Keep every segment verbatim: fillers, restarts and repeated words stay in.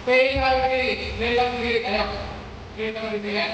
P H B, lelang diri, ayo. P H B, ya.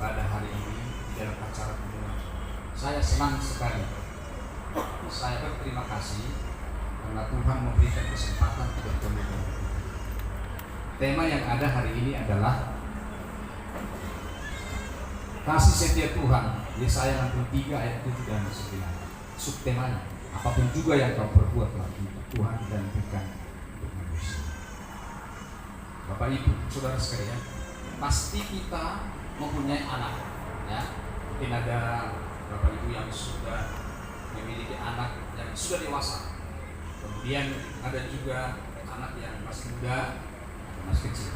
Pada hari ini, di dalam acara pembukaan, saya senang sekali. Saya berterima kasih karena Tuhan memberikan kesempatan untuk bertemu dengan kita. Tema yang ada hari ini adalah kasih setia Tuhan, Yesaya enam puluh tiga ayat tujuh dan sembilan. Subtemanya, apapun juga yang kau perbuat, Tuhan, Tuhan tidak akan untuk manusia. Bapak Ibu, saudara sekalian, pasti kita mempunyai anak, ya. Mungkin ada Bapak Ibu yang sudah memiliki anak yang sudah dewasa. Kemudian ada juga anak yang masih muda, masih kecil.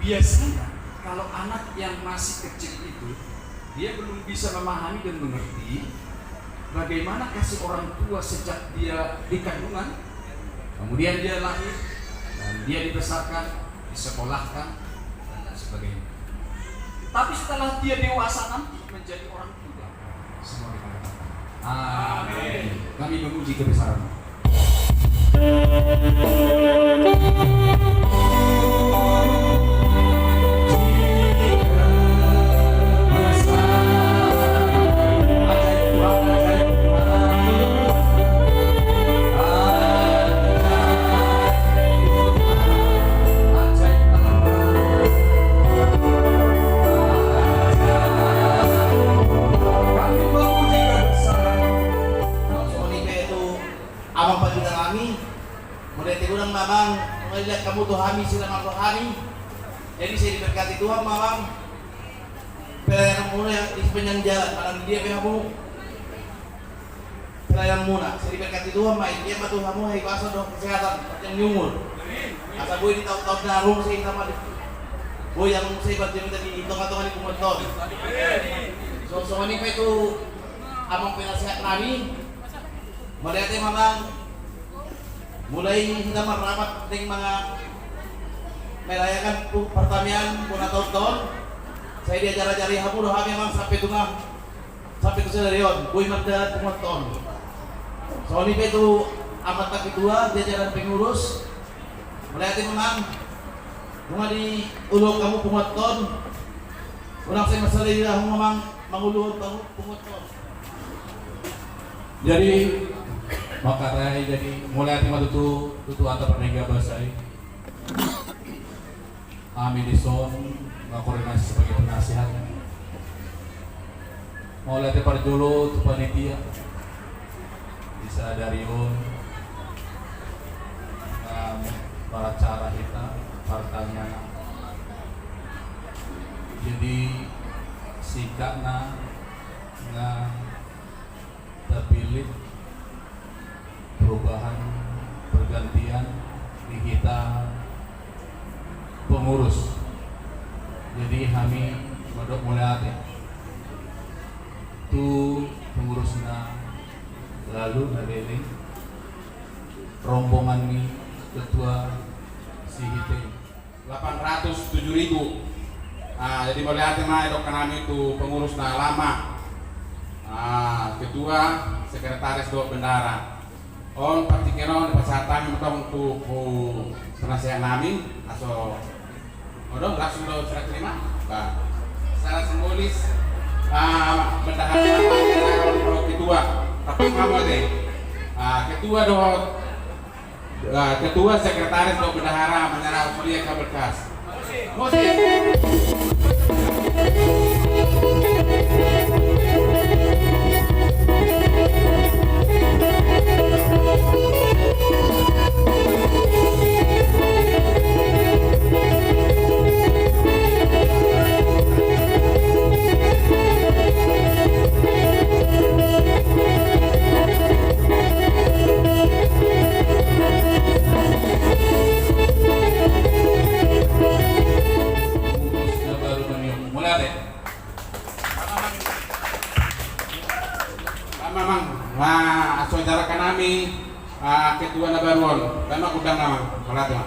Biasanya kalau anak yang masih kecil itu, dia belum bisa memahami dan mengerti bagaimana kasih orang tua sejak dia di kandungan, kemudian dia lahir, dan dia dibesarkan, disekolahkan, dan lain sebagainya. Tapi setelah dia dewasa nanti menjadi orang tua, semua kita katakan. Amin. Kami memuji kebesaran. Amang panggitan nami, mauliate godang ma amang, mauliate hamu tu hami, sira ma tu hami. Jadi sai diberkati Tuhan ma amang. Pelayananmuna di sepanjang jalan, manang dia pe hamu. Pelayananmuna, sai diberkati Tuhan ma, dia ma tu hamu, hai basa dohot kesehatan, panjang ni umur. Asa boi di taon-taon na ro sai sama di. Boi yang sai berjaya di tonga-tonga ni punguanta on. So, so ini pe tu amang penasehat nami. Mauliate ma amang. Mulai hita marrapat deng manga merayakan pu-, pertamian bona taon on. Sai diajar-ajari hamu do hami amang sampe tu na, sampe tu sadari on. Boi mardalan punguanta on. Songon i pe tu amanta ketua, jajaran pengurus. Mauliate ma amang. Nunga diuluhon hamu punguanta on. Unang sai masalah i hamu amang manguluhon punguanta on. Jadi, mauliate, jadi mauliate ma tutu, tutu hata parnegabasan i. Hami dison, mangkorek nami sebagai penasehat. Mauliate parjolo tu panitia. Di sadari on, em, paracara hita, pertamian. Jadi, singkatna, nga tapillit perubahan, pergantian di hita pengurus. Jadi hami mandok mauliate tu pengurus na lalu na leleng, rombongan ni ketua si hita i. Delapan ratus tujuh ribu. Ah, jadi mauliate ma didok hami tu pengurus na lama. Ah, ketua, sekretaris dohot bendahara. On partingkian on dipasahat hami mantong tu, tu penasehat nami, asa on do langsung do serah terima. Bah. Secara simbolis, ah, bendahara, ketua. Tapi apa deh? Ah, ketua dohot Ah, ketua, sekretaris dohot bendahara menyerahon surat ke berkas. Musik. Amang, amang, ma, so jarak nami. Ah, ketua na baru on. Baen ma gondang na amang. Mauliate ma.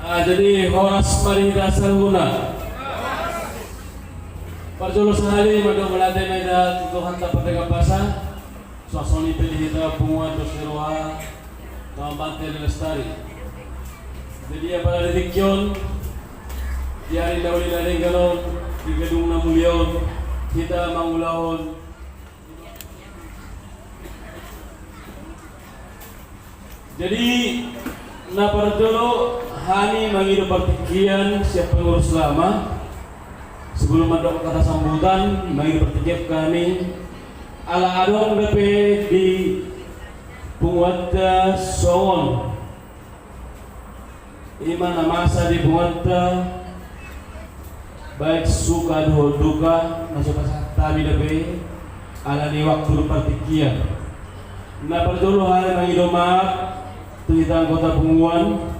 Ah, jadi horas ma di hita saluhutna. Parjolo sahali mandok mauliate ma hita tu Tuhanta Pardenggan Basa. Suang songon i pe di hita punguan dohot siroha Taman Banteng Lestari. Jadi ia pada di tingki on, di ari na uli na denggan on, di gedung na mulia on, hita mangulahon. Jadi na parjolo Hami mangido partingkian sian pengurus lama. Sebelum mandok kata sambutan, mangido partingkian hami ala adong dope di punguanta songon i ma na masa di punguanta, baik suka dohot duka, na so pasahat hami dope ala ni waktu dohot partingkian. Na parjolo hami mangido maaf tu hita anggota punguan.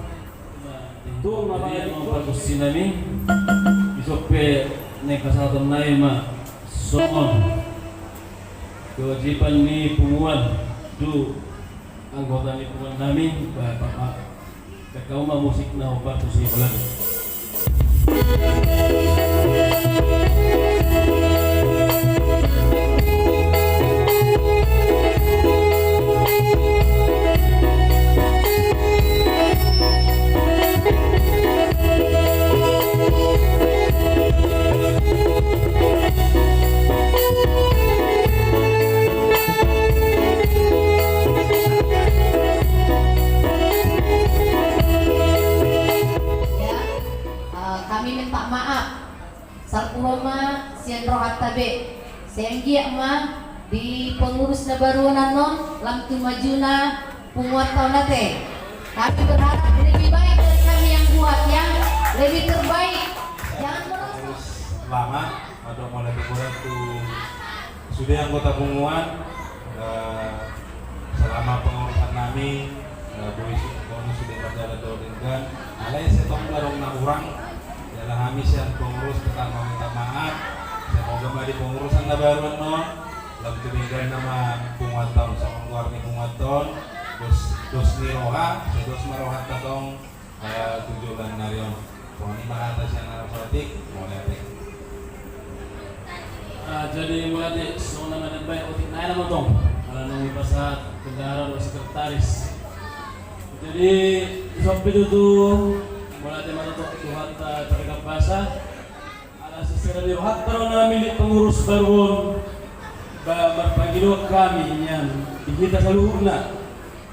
Tung na jadi, baen ma pargonsi nami. Dison pe na pasahaton nami ma songon kewajiban ni punguan tu anggota ni punguan nami, ba, ba, ba, baen hamu ma musik na hombar tu si bola. Ya, eh, kami minta maaf. Salpu ro ma sian rohanta be. Sai anggiat ma di pengurus na baru on annon lam tu majuna punguanta on ate. Kami berharap lebih baik dari kami yang buat, yang lebih terbaik. Jangan merasa. Pengurus lama, mandok mauliate tu sude anggota punguan, eh, selama pengurusan nami, eh, boi si-, boi sude mardalan dohot denggan. Alai sai tong adong na hurang, jala hami sian pengurus tetap meminta maaf. Semoga ma di pengurusan na baru annon, lam tu dengganna ma punguanta on, songon goar ni punguanta on, dos, dos ni roha, sai dos ma rohanta tong, eh, tu joloan ni ari on. Songon i ma hata sian anak saotik, mauliate. Ah, jadi mauliate, songon na manambai otik nai nama tong. Ala naung dipasahat bendahara dohot sekretaris. Jadi, sampe tutu, mauliate ma tong Tuhanta tardenggan basa. Ala sisada ni rohanta do na milik pengurus baru on, ba marpangidoan hami nian di hita saluhutna,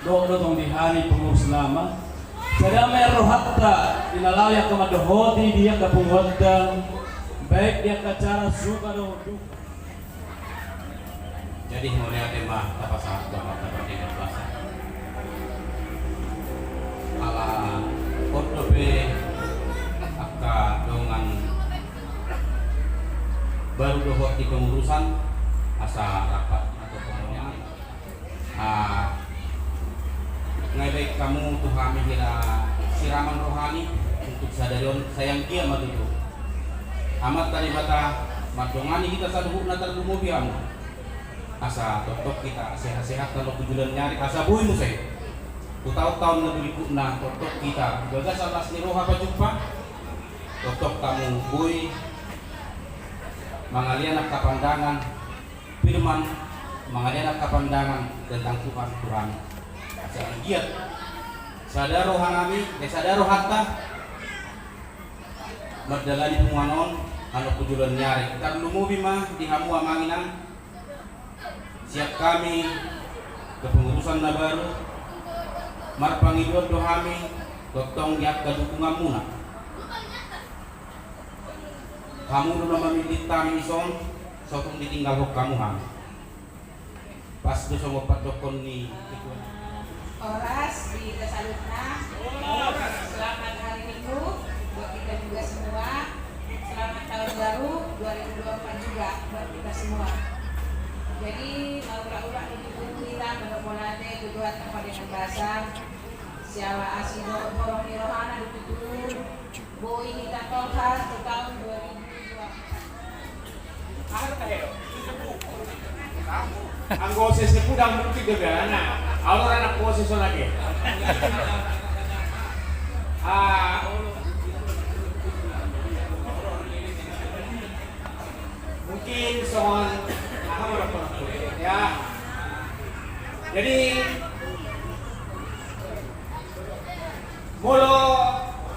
dohot do tong di hami pengurus lama. Sada ma rohanta di na laho i angka mandohoti di angka punguanta, baik di angka cara suka dohot duka. Jadi mauliate ma tapasahat tu Tuhanta tardenggan basa. Ala on dope angka dongan baru dohot di pengurusan, asa rap ma tu pengurusan. Ah, nga dibaen hamu tu hami hira siraman rohani untuk sadari on, sai anggiat ma tutu Amanta Debata mandongani hita saluhutna, tarlumobi hamu. Asa tongtong hita sehat-sehat tano tu joloan ni ari, asa boi muse tu taon-taon na berikutna tongtong hita di bagasan las ni roha pajumpa, tongtong hamu boi mangalean angka pandangan firman, mangalean angka pandangan tentang Tuhan, Tuhan. Asa anggiat sada roha nami, eh, sada rohanta mandalani punguan on, asa tu joloan ni ari. Tarlumobi ma di hamu amang inang, sian hami kepengurusan na baru, marpangidoan do hami tongtong di angka dukunganmuna. Hamu do na mamillit hami dison, so tung ditinggalhon hamu hami. Pas do songon pandokkon ni ketua. Horas di hita saluhutna. Selamat hari Minggu buat kita juga semua. Selamat tahun baru dua ribu dua puluh empat juga buat kita semua. Jadi, mauliate ma di tutu hita mandok mauliate tu Tuhanta tardenggan basa. Siala asi dohot borong ni rohana do tutu. Boi hita tolhas tu taon dua ribu dua puluh empat. Anggo sesepu dang mungkin do biarana. Ahu do anak kos so lagi. Ah, mungkin songon, aha, ya. Jadi, molo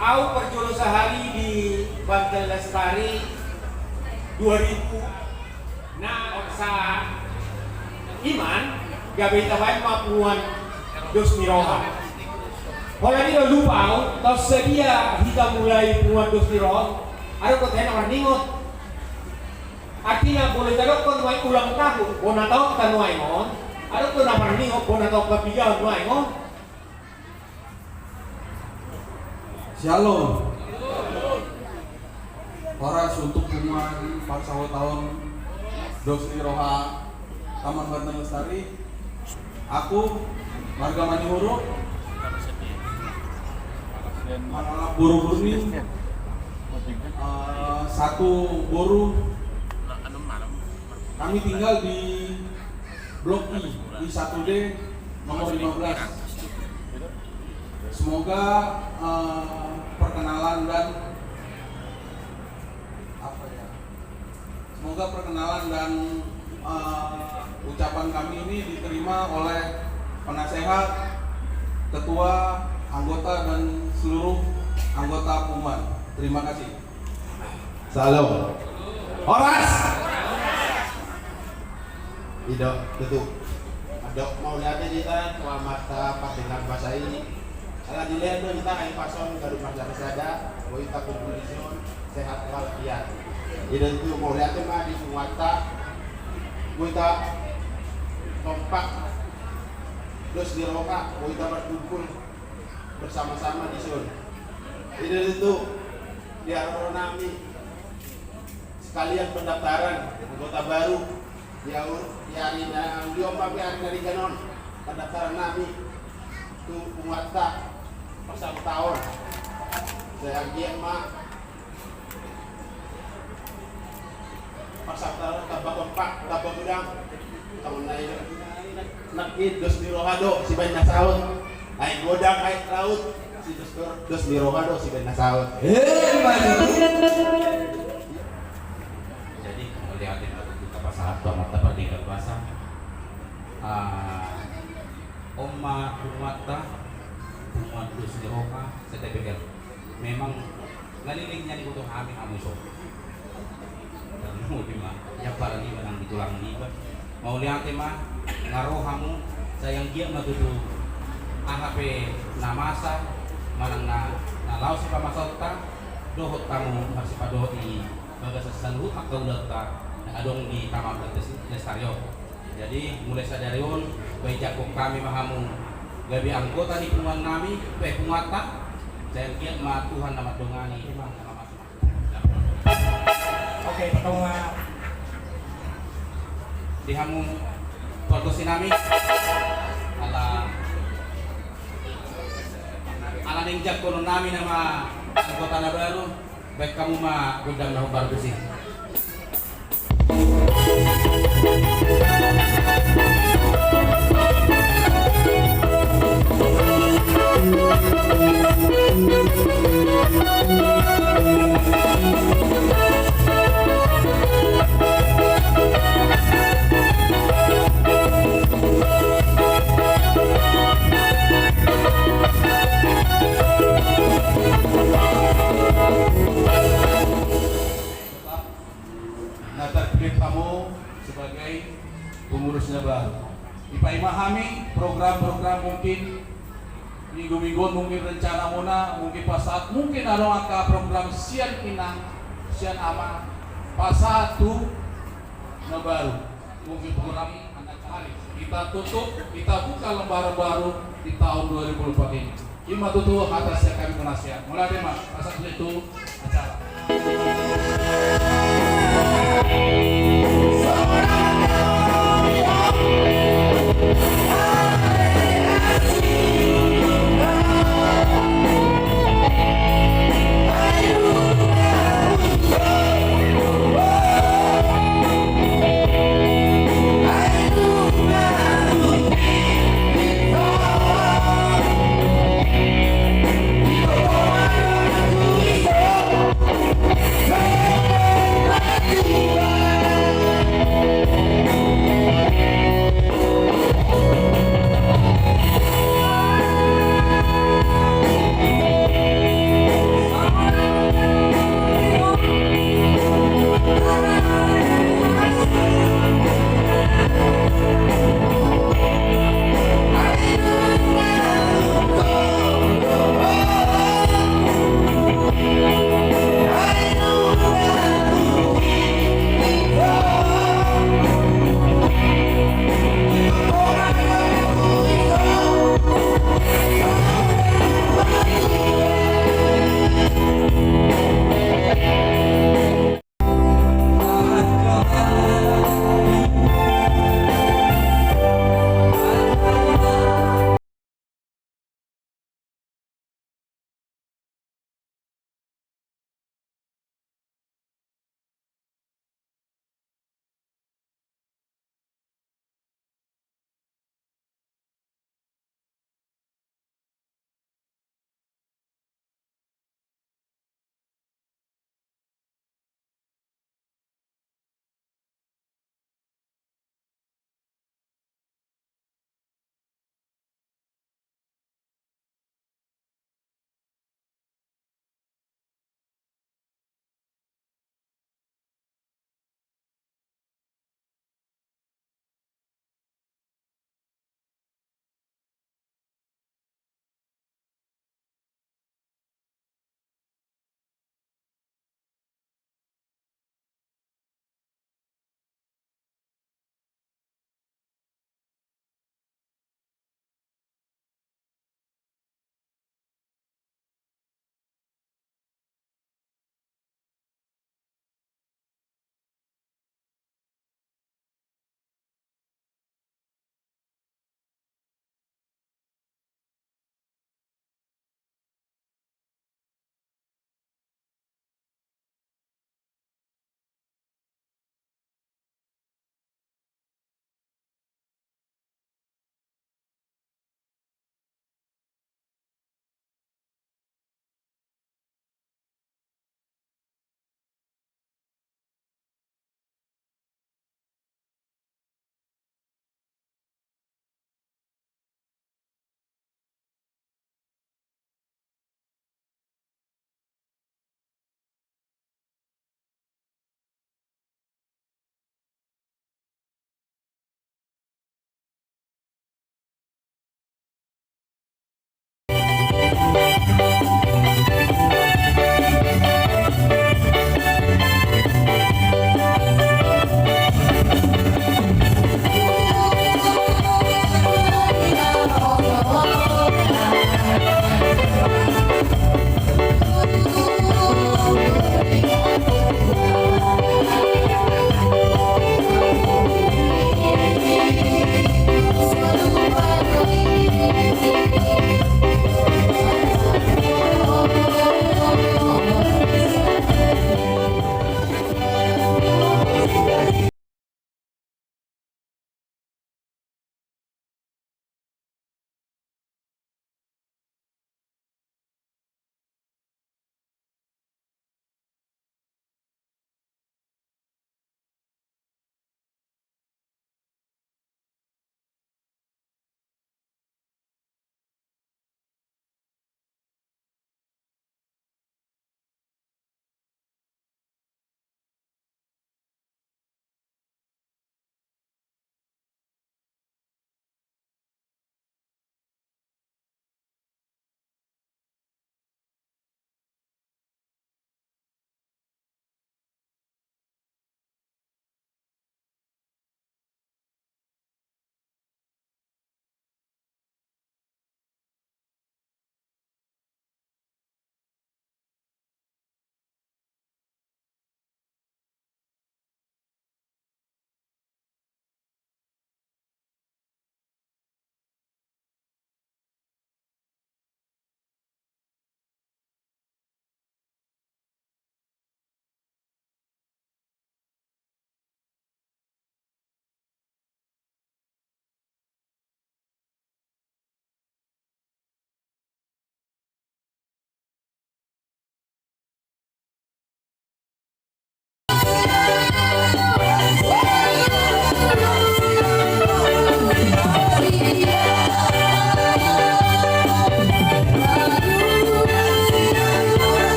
ahu parjolo sahali di Banten Lestari dua ribu, na saiman gabe hita baen ma punguan dos ni roha. Holan i do lupa au, taon sadia hita mulai punguan dos ni roha, adong do hita na marningot. Artina, molo tadokkon nuaeng ulang tahun, bona taonta nuaeng on, adong do na marningot, bona taon pambigaon nuaeng on. Syalom. Horas untuk punguan parsaotaon dos ni roha Taman Banda Lestari. Aku marga Manihuru. Manalap boru Burni. Eh, satu boru. Kami tinggal di Blok I, di satu D nomor lima belas. Semoga, eh, perkenalan dan apa ya? Semoga perkenalan dan, eh, ucapan kami ini diterima oleh penasehat, ketua, anggota, dan seluruh anggota punguan. Terima kasih. Syalom. Horas. I do tutu. Adong mauliate di hita tu Amanta pardenggan basa i. Ala dilehon do hita hahipason gabe marsadasada, boi takumpul dison sehat walafiat. I do tutu, mauliate ma di punguanta, boi ta kompak dos ni roha, boi ta markumpul bersama-sama dison. I do tutu, di haroro nami sekalian pendaftaran anggota baru di au-, di ari na uli on, pe ari na denggan on, pendaftaran nami tu punguanta parsaotaon. Sai anggiat ma parsaotaon tamba kompak, tamba godang. Tamba na i do. Nangkin dos ni roha do sibaen na saut. Ai godang, ai laut. Si dos, dos ni roha do sibaen na saut. Eh, maju. Jadi, mauliate ma tutu tapasahat tu Amanta pardenggan basa. Ah, on ma punguanta, punguan dos ni roha, setebekel. Memang na leleng nian diboto hami hamu dison. Tarlumobi ma, ia paran niba nang di tulang niba. Mauliate ma, nga ro hamu, sai anggiat ma tutu aha pe na masa, manang na, na laos sipamasaonta, dohot hamu marsipadohot di bagasan saluhut angka ulaonta na adong di Taman Banda Lestari on. Jadi, mulai sadari on, baen jangkon hami ma hamu gabe anggota ni punguan nami, pe punguanta, sai anggiat ma Tuhan na mandongani. Oke, pertama di hamu pargonsi nami, ala, ala naeng jangkonon nami nama anggota na baru. Baen hamu ma gondang na hombar tusi. Na terpilih hamu sebagai pengurus na baru. Dipaima hami program-program mungkin minggu-minggu on, mungkin rencana muna, mungkin pasahat, mungkin adong angka program sian inang, sian ama, pasahat tu na baru. Mungkin program. Mari, kita tutup, kita buka lembaran baru di tahun dua ribu dua puluh empat ini. I ma tutu hata sian hami, mauliate ma, asa tutu acara.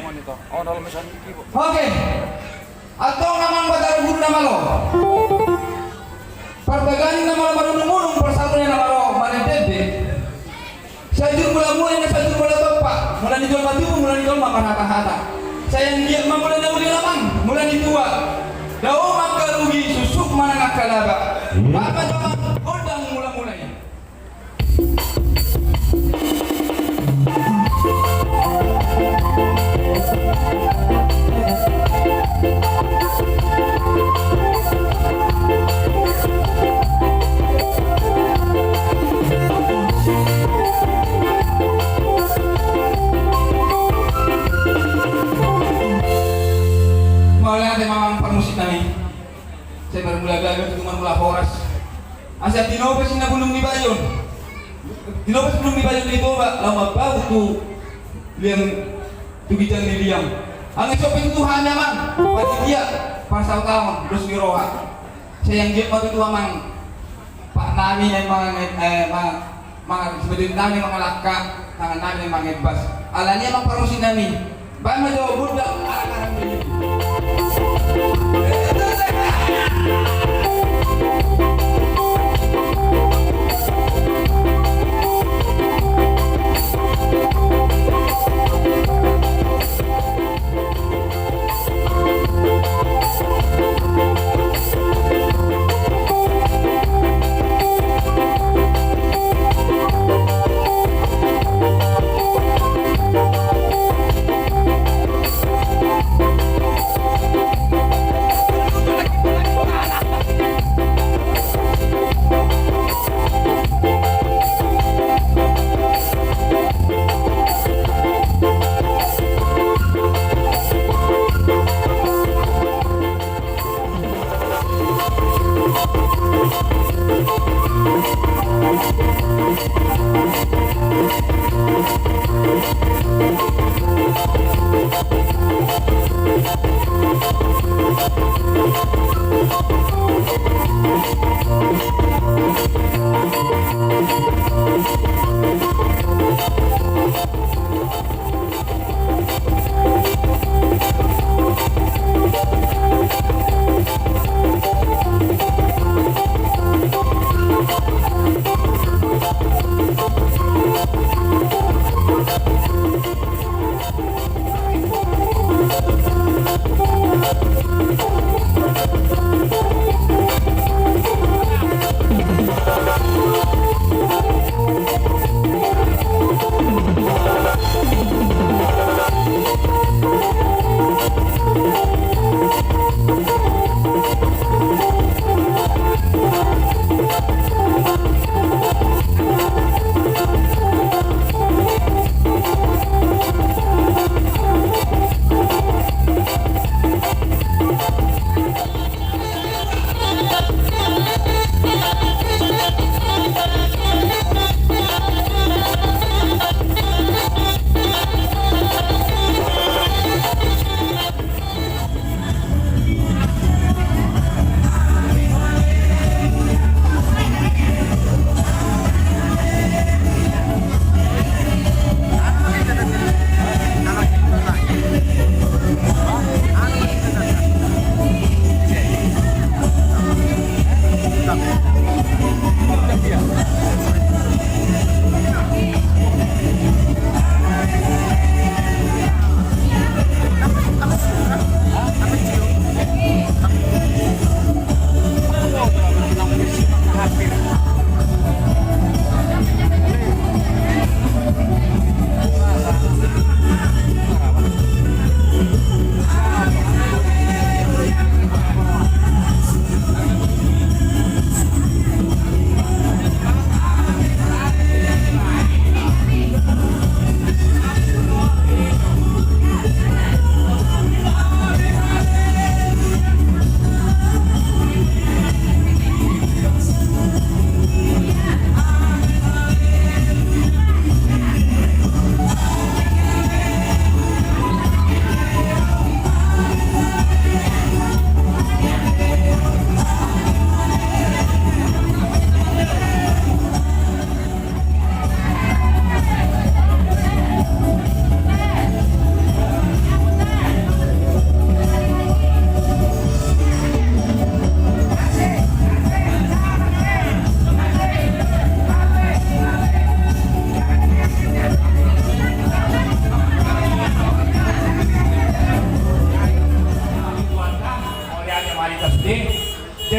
Oke. Antong amang, Batara Guru na malo. Partagaan na malo marunung-unung, parsaoran na malo marende-ende. Sai jur mula-mula, na sai jur mula tompa. Mula ni jolma tubu, mula ni jolma marhata-hata. Sai anggiat ma mula na uli, amang, mula ni tua. Dao mangkarugi, susuk manang angka laba. Iya. Baen ma jo amang gondang mula-mula i. Mauliate ma amang parmusik nami. Sai marmula gabe, tu marmula horas. Asa tinobas na bulung ni Bayon. Tinobas bulung ni Bayon di Toba, laho mambahen tu liang, tu ginjang ni liang. Anggo so pitutuhan amang, panitia parsautaon dos ni roha. Sai anggiat ma tutu amang, pahanami na mangan, eh, ma- Mangan, sibajunnami mangalangka, tangannami mangembas. Alani i amang parmusik nami. Baen ma jo gondang arak-arak ni.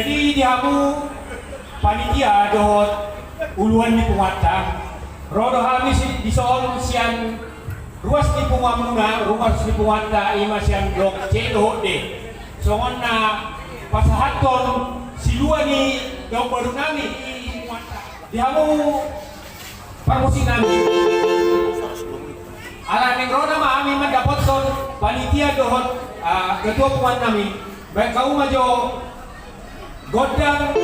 Jadi di hamu panitia dohot uluan ni punguanta, ro do hami si-, dison sian ruas ni punguanmuna, ruas ni punguanta, i ma sian blok C dohot D. Songon na pasahathon silua ni daun baru nami di punguanta. Di hamu parmusik nami. Ala naeng ro nama hami mandapothon panitia dohot, ah, ketua punguan nami. Baen hamu ma jo gondang.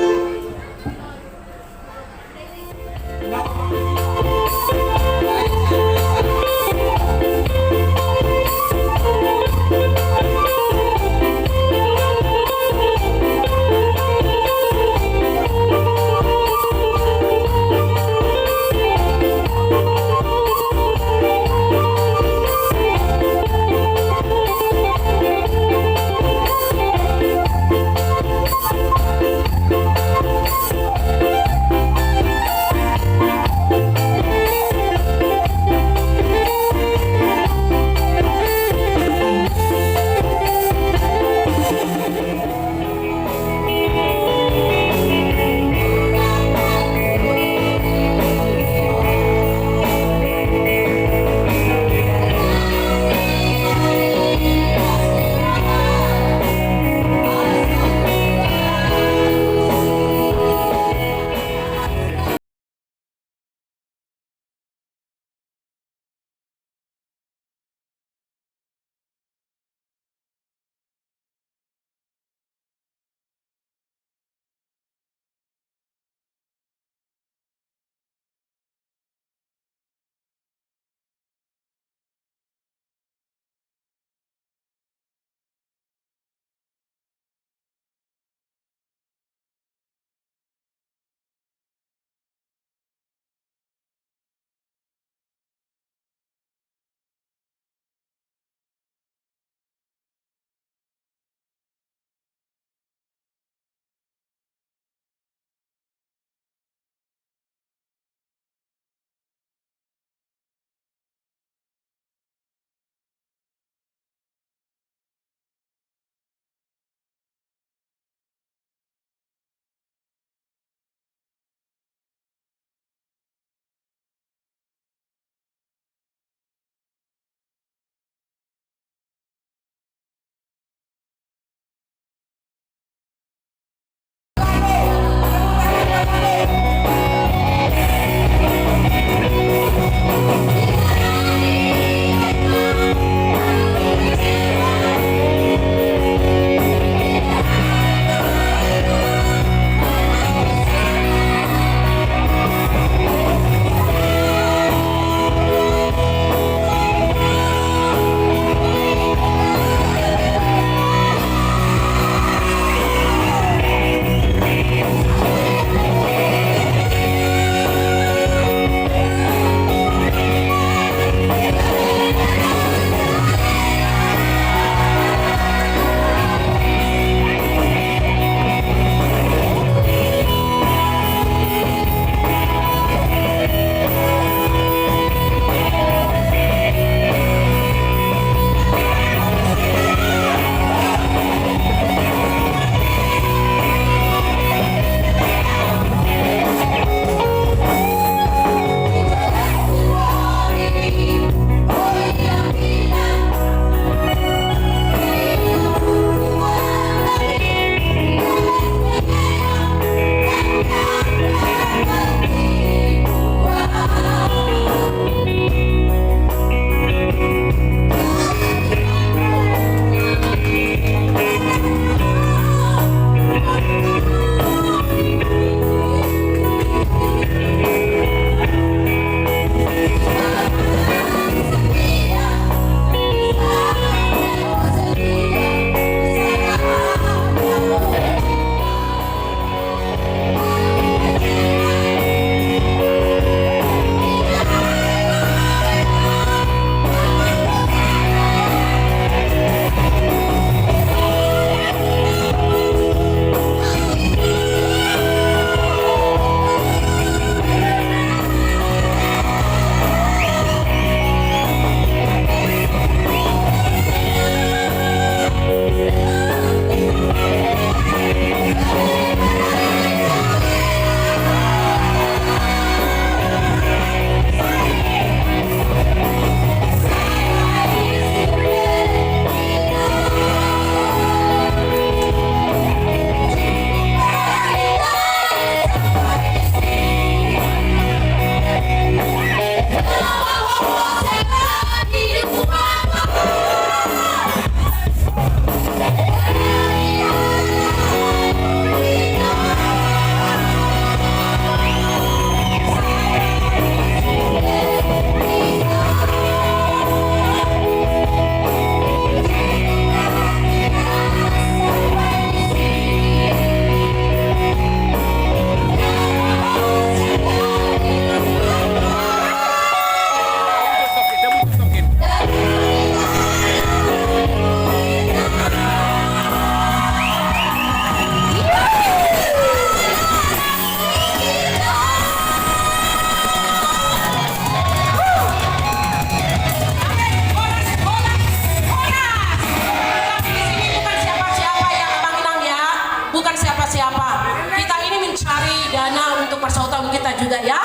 Enggak ya?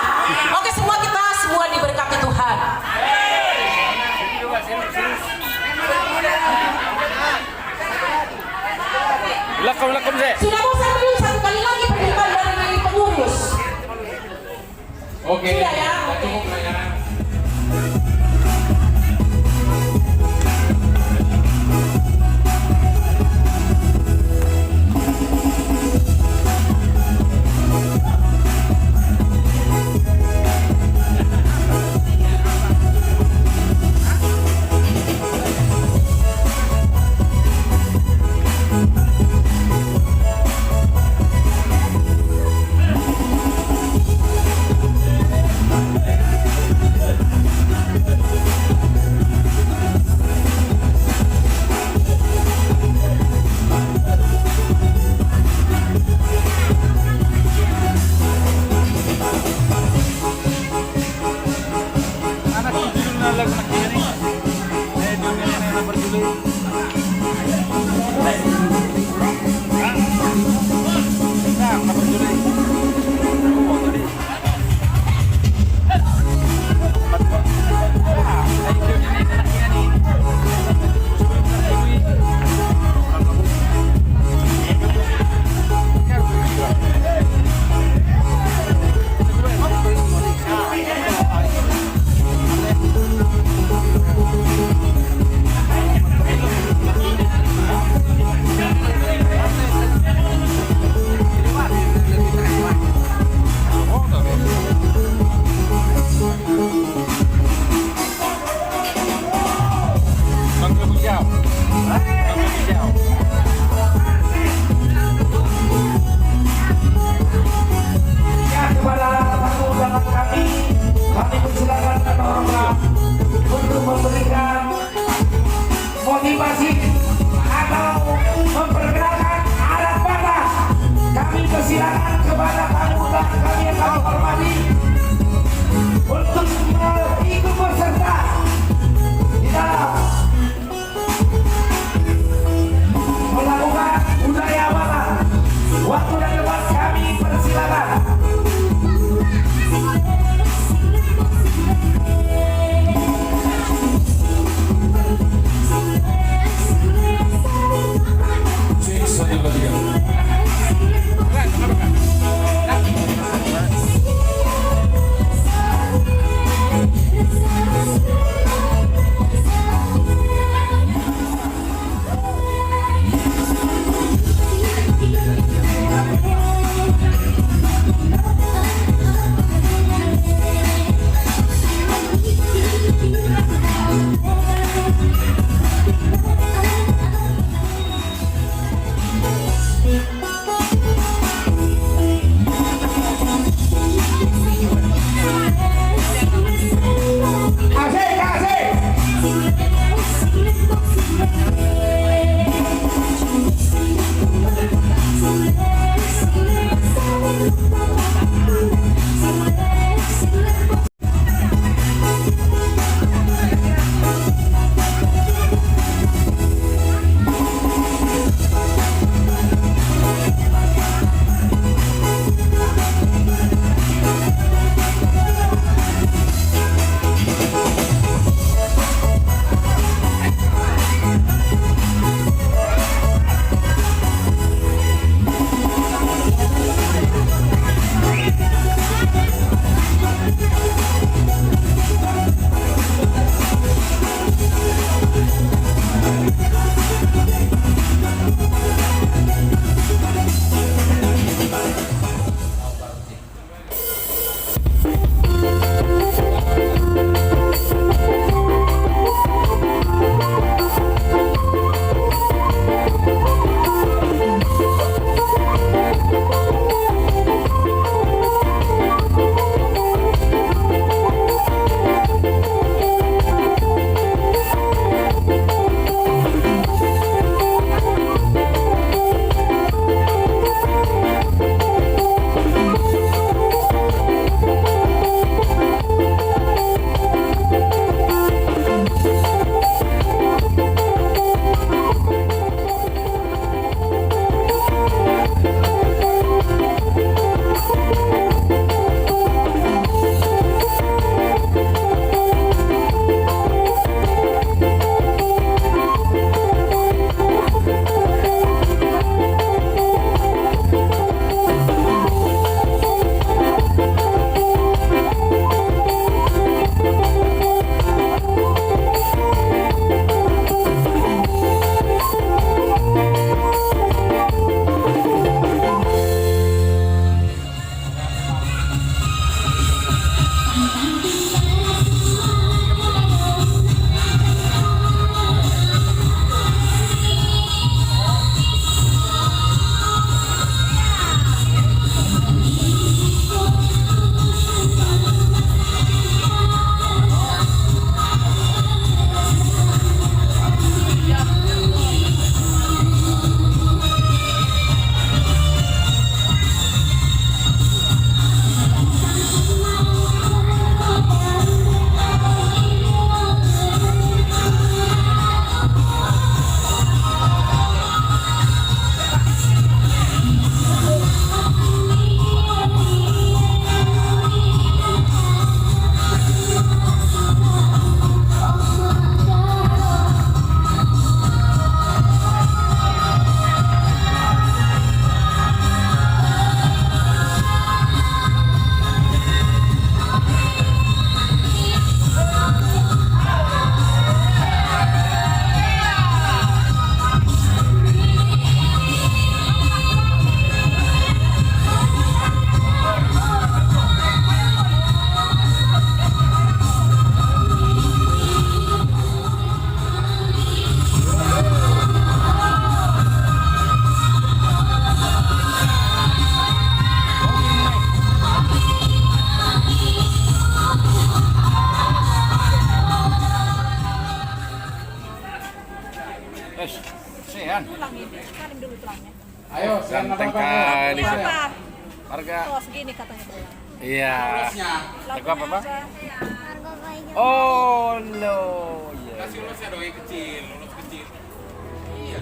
Oke, semua kita semua diberkati Tuhan. Lakom, lakom, Ze. Sudah bosan belum satu kali lagi permintaan dari pengurus? Oke, sudah ya? Oke. Cukup lah ya. Ya, kepada tamu undangan kami, kami persilakan dengan hormat untuk memberikan motivasi atau memperkenalkan alat panas. Kami persilakan kepada tamu undangan kami yang kami hormati untuk ikut berserta di dalam melakukan budaya Batak. Waktu dan tempat kami persilakan. Cek, satu, dua, tiga. Sean. Tulang ini, salim dulu tulangnya. Ayo, Sean. Ganteng kali, Sean. Apa? Marga. Oh, segini katanya tulang. Iya. Lagu apa, Pak? Oh, lo. Iya. Kasih ulos ya, doi kecil, ulos kecil. Iya.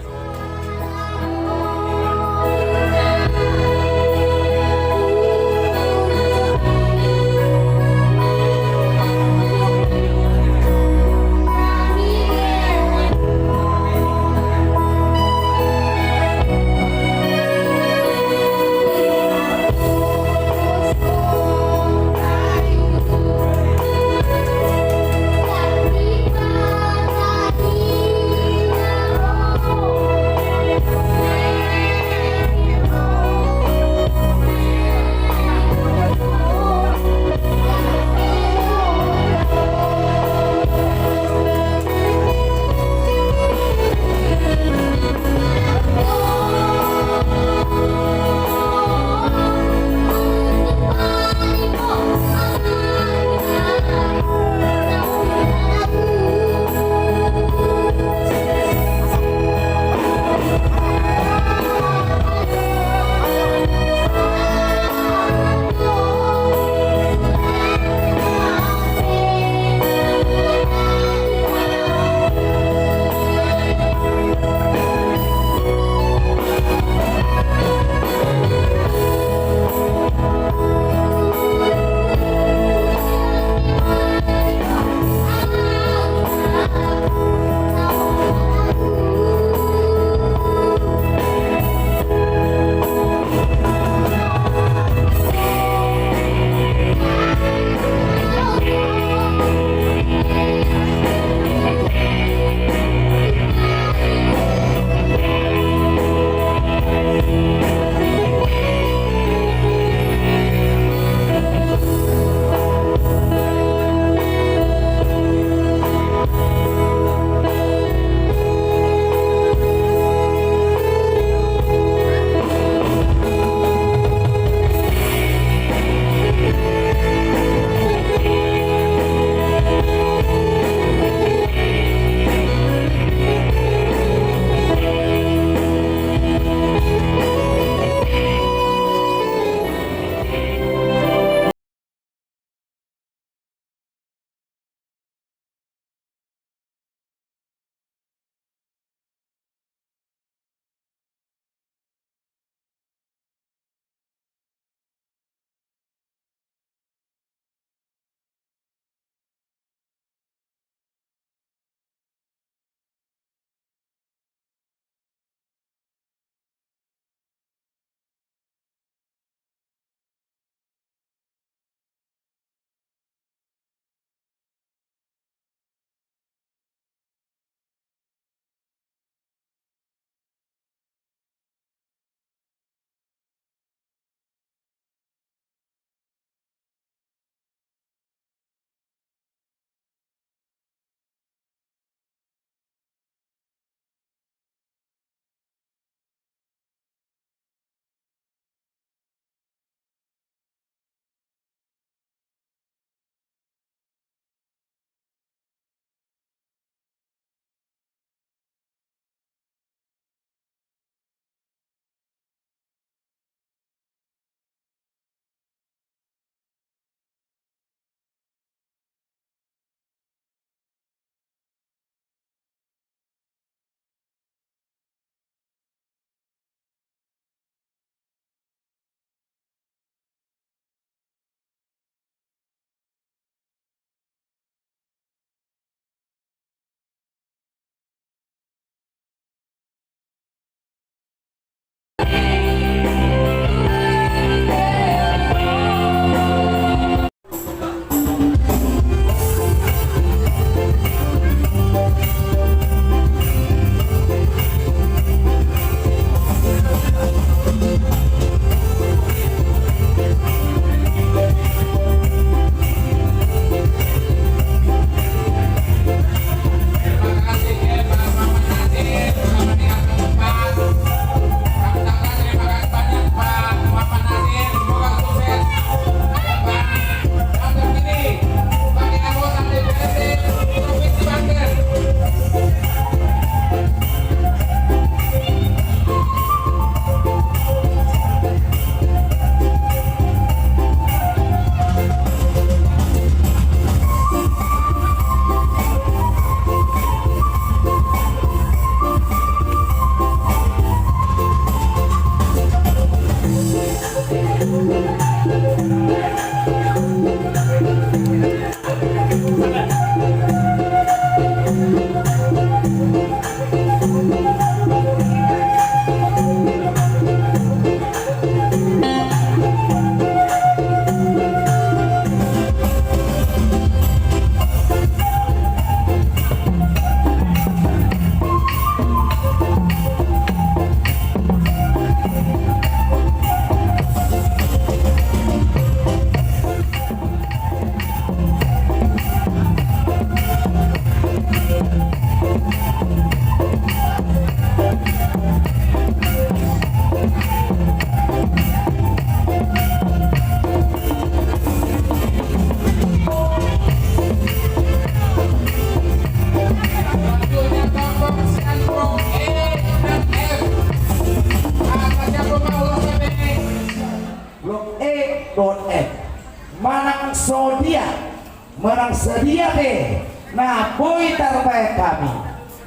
Manang sadia pe na boi tarbaen hami,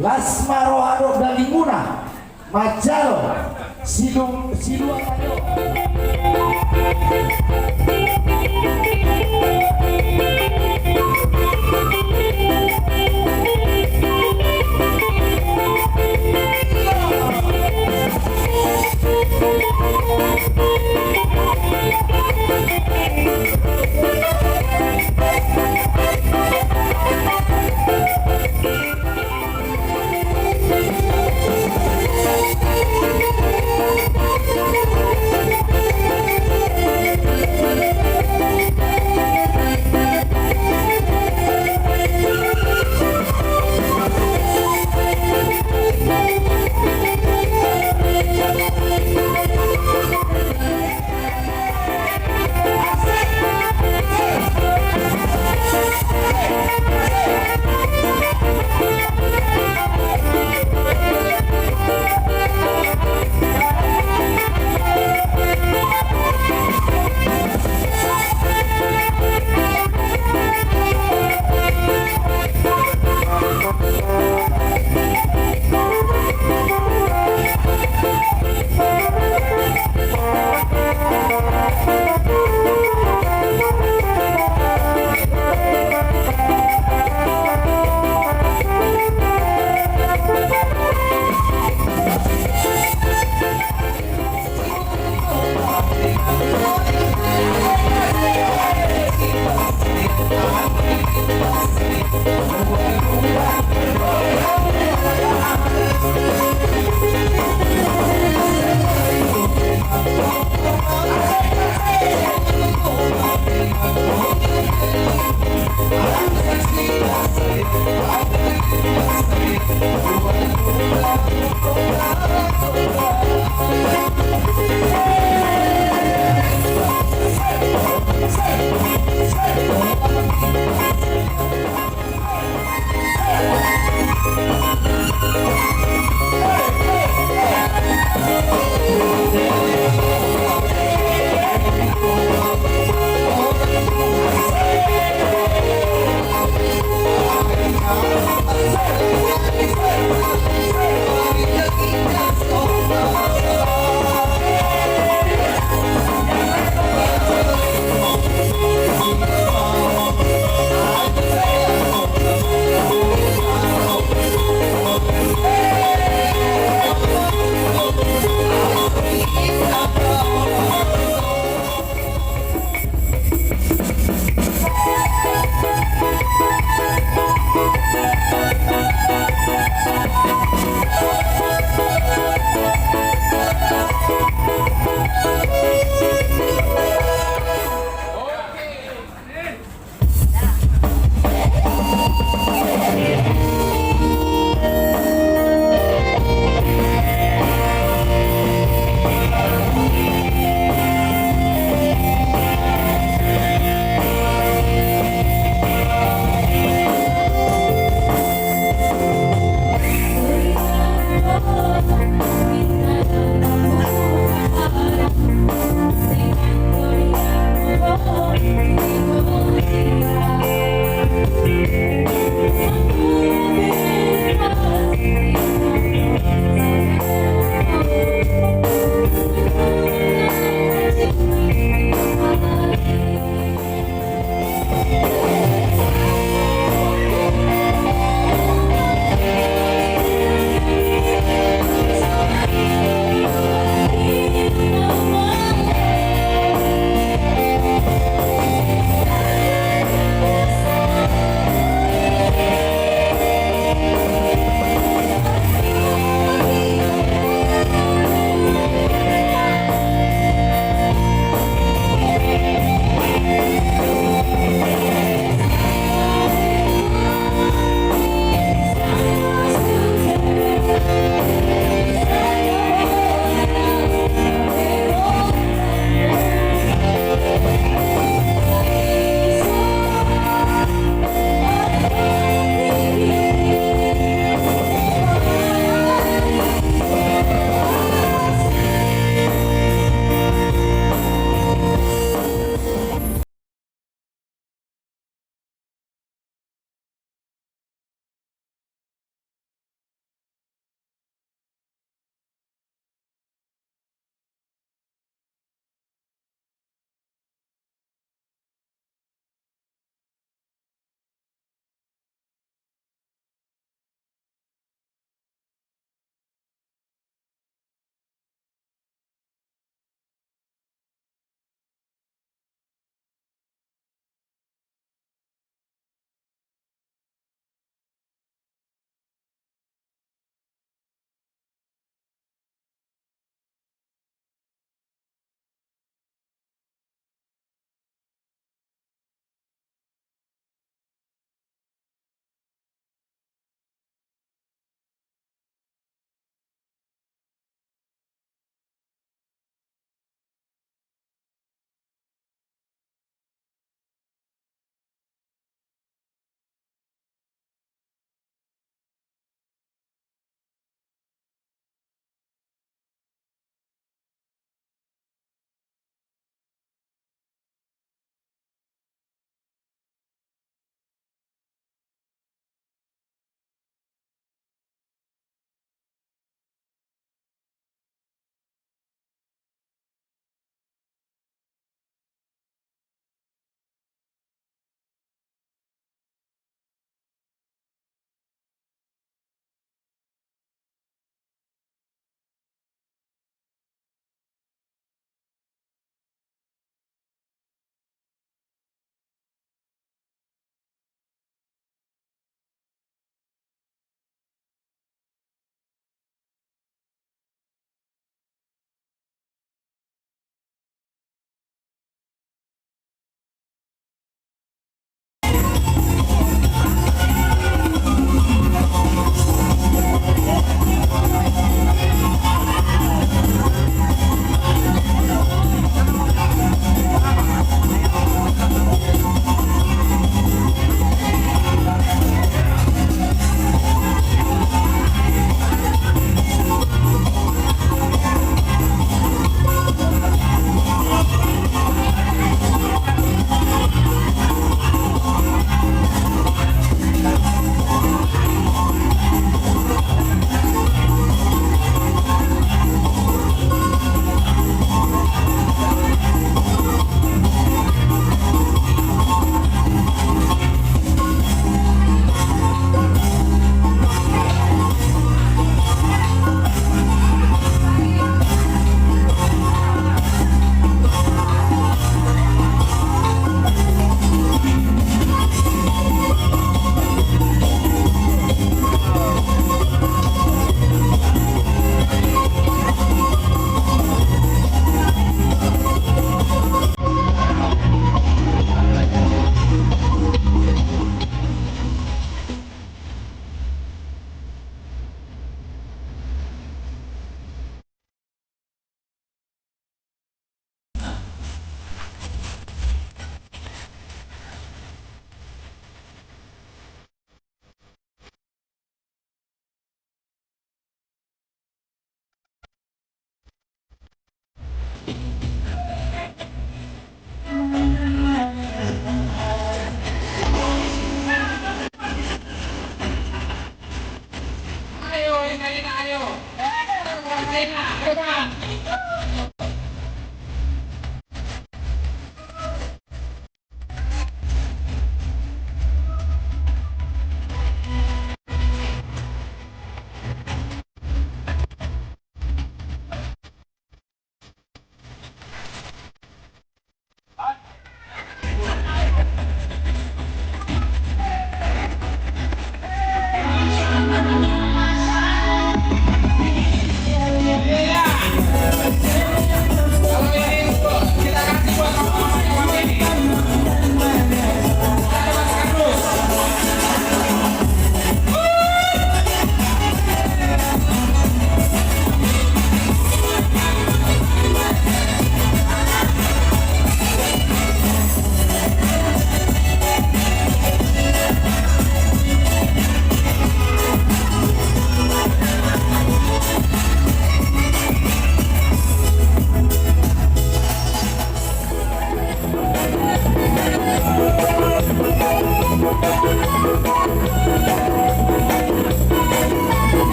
las ma roha dohot dagingmuna manjalo sidung sidua tayo.